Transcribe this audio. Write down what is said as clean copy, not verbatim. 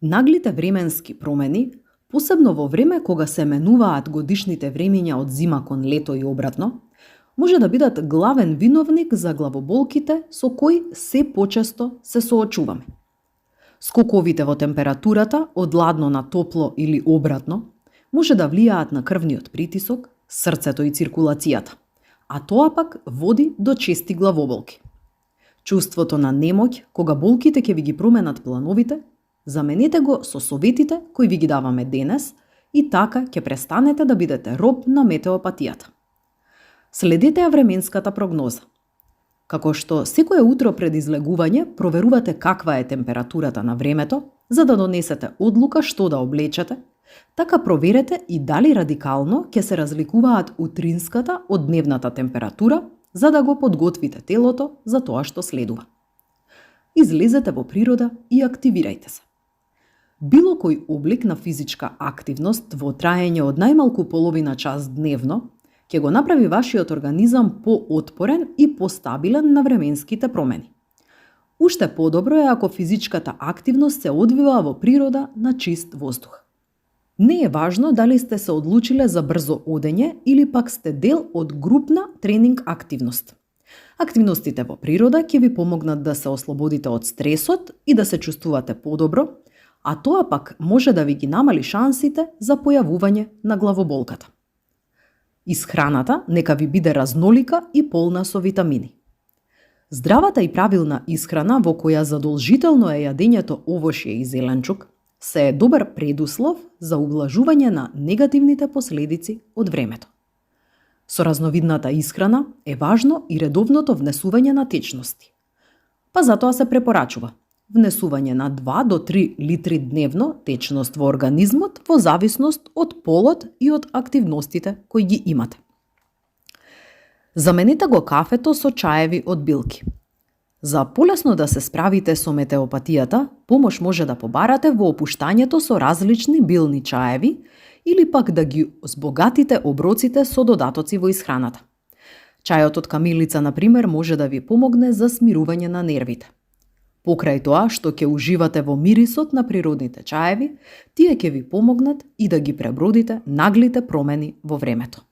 Наглите временски промени, посебно во време кога се менуваат годишните времиња од зима кон лето и обратно, може да бидат главен виновник за главоболките со кои се почесто се соочуваме. Скоковите во температурата од ладно на топло или обратно може да влијаат на крвниот притисок, срцето и циркулацијата, а тоа пак води до чести главоболки. Чувството на немоќ кога болките ќе ви ги променат плановите, заменете го со советите кои ви ги даваме денес и така ќе престанете да бидете роб на метеопатијата. Следете ја временската прогноза. Како што секое утро пред излегување проверувате каква е температурата на времето, за да донесете одлука што да облечете, така проверете и дали радикално ќе се разликуваат утринската од дневната температура, за да го подготвите телото за тоа што следува. Излезете во природа и активирајте се. Било кој облик на физичка активност во траење од најмалку половина час дневно ќе го направи вашиот организам поотпорен и постабилен на временските промени. Уште подобро е ако физичката активност се одвива во природа на чист воздух. Не е важно дали сте се одлучиле за брзо одење или пак сте дел од групна тренинг активност. Активностите во природа ќе ви помогнат да се ослободите од стресот и да се чувствувате подобро, а тоа пак може да ви ги намали шансите за појавување на главоболката. Исхраната нека ви биде разнолика и полна со витамини. Здравата и правилна исхрана во која задолжително е јадењето овошје и зеленчук се е добар предуслов за ублажување на негативните последици од времето. Со разновидната исхрана е важно и редовното внесување на течности. Па затоа се препорачува внесување на 2 до 3 литри дневно течност во организмот во зависност од полот и од активностите кои ги имате. Заменете го кафето со чаеви од билки. За полесно да се справите со метеопатијата, помош може да побарате во опуштањето со различни билни чаеви или пак да ги збогатите оброците со додатоци во исхраната. Чајот од камилица, например, може да ви помогне за смирување на нервите. Покрај тоа што ќе уживате во мирисот на природните чаеви, тие ќе ви помогнат и да ги пребродите наглите промени во времето.